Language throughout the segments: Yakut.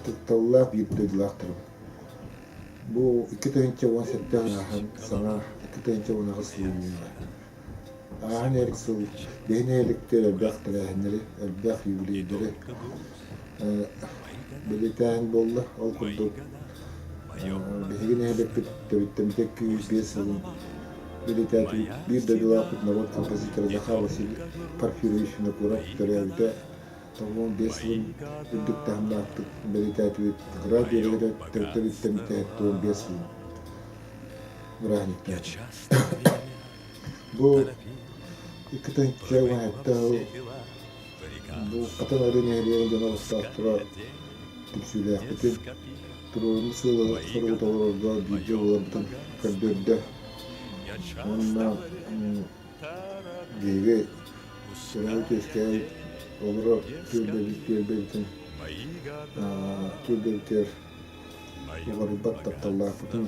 Ытыктабыллаах биир дойдулаахтарым. Бу 2017 ааһан саҥа 2018 сыл үүнүөҕэ. Ааһан иһэр сыл биһи нэһилиэктэр элбэх тэрээһиннэри, элбэх юбилейдары бэлиэтээһин буолла. Ол курдук биһиги нэһилиэкпит төрүттэммитэ 205 сылын бэлиэтээтибит. Биир дойдулаахпыт норуот композитора Захар Васильевич Порфирьевич Винокуров төрөөбүтэ 95 сылын үрдүк таһымнаахтык бэлиэтээтибит. Кыра биэрэгэр төрүттэммитэ 75 сылын бырааһынньыктаатыбыт. Бу 2017 сыл бу Хатан Арыы нэһилиэгин дьоно олохтоохторо түмсүүлээхпитин, туруоруммут сыалы-соругу толорорго бииргэ буоларбытын көрдөрдө. Уонна биһиги төрөөбүт-үөскээбит олорор түөлбэбит түөлбэбитин түөлбэбитигэр уҕарыйбат тапталлаахпытын,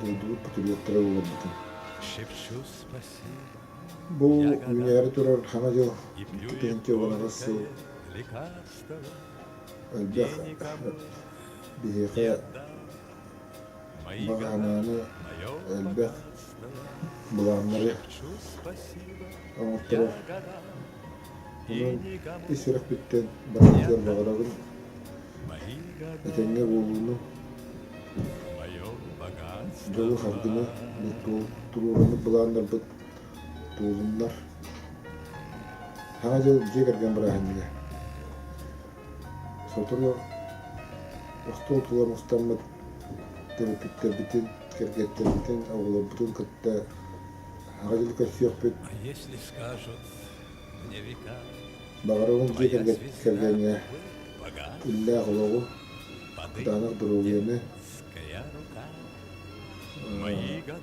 дойдубут патриоттара буоларбытын. Бу үүнээри турар Саҥа дьыл 2018 сыл элбэх биһиэхэ баҕа санааны элбэх былааннары оҥотторор. Онон ис сүрэхпиттэн барытыгар баҕарабын этэҥҥэ буолууну, дьолу-саргыны туруоруммут былааннарбыт туолуннар. Саҥа дьыл дьиэ кэргэн бырааһынньыга. Сотору остуол тула мустаммыт төрөппүттэрбитин, кэргэттэрбитин, оҕолорбутун кытта Саҥа дьылы көрсүөхпүт. Баҕарабын дьиэ кэргэҥҥэ иллээх олоҕу, кытаанах доруобуйаны,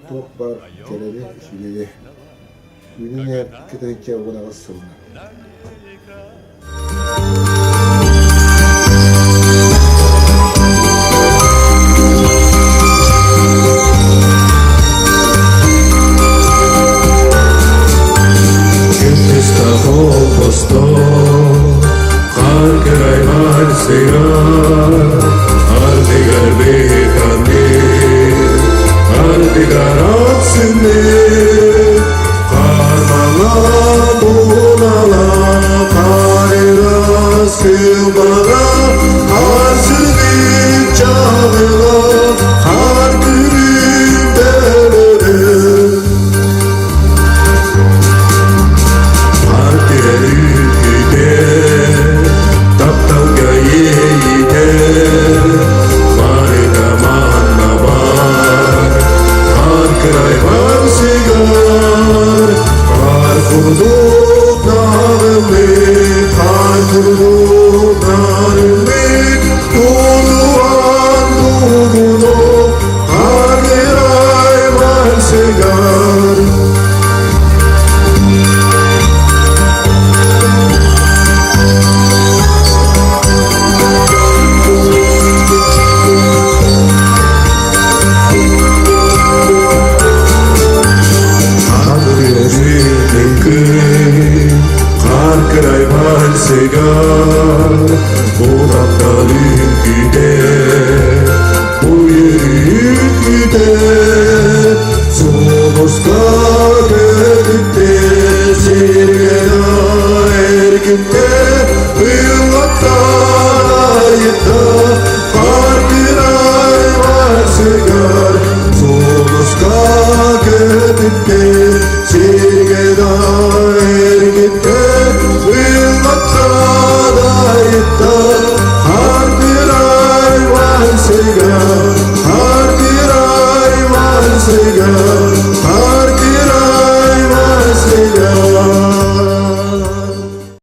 туох баар кэрэни, үчүгэйи. Үүнэн иһэр 2018 сылынан.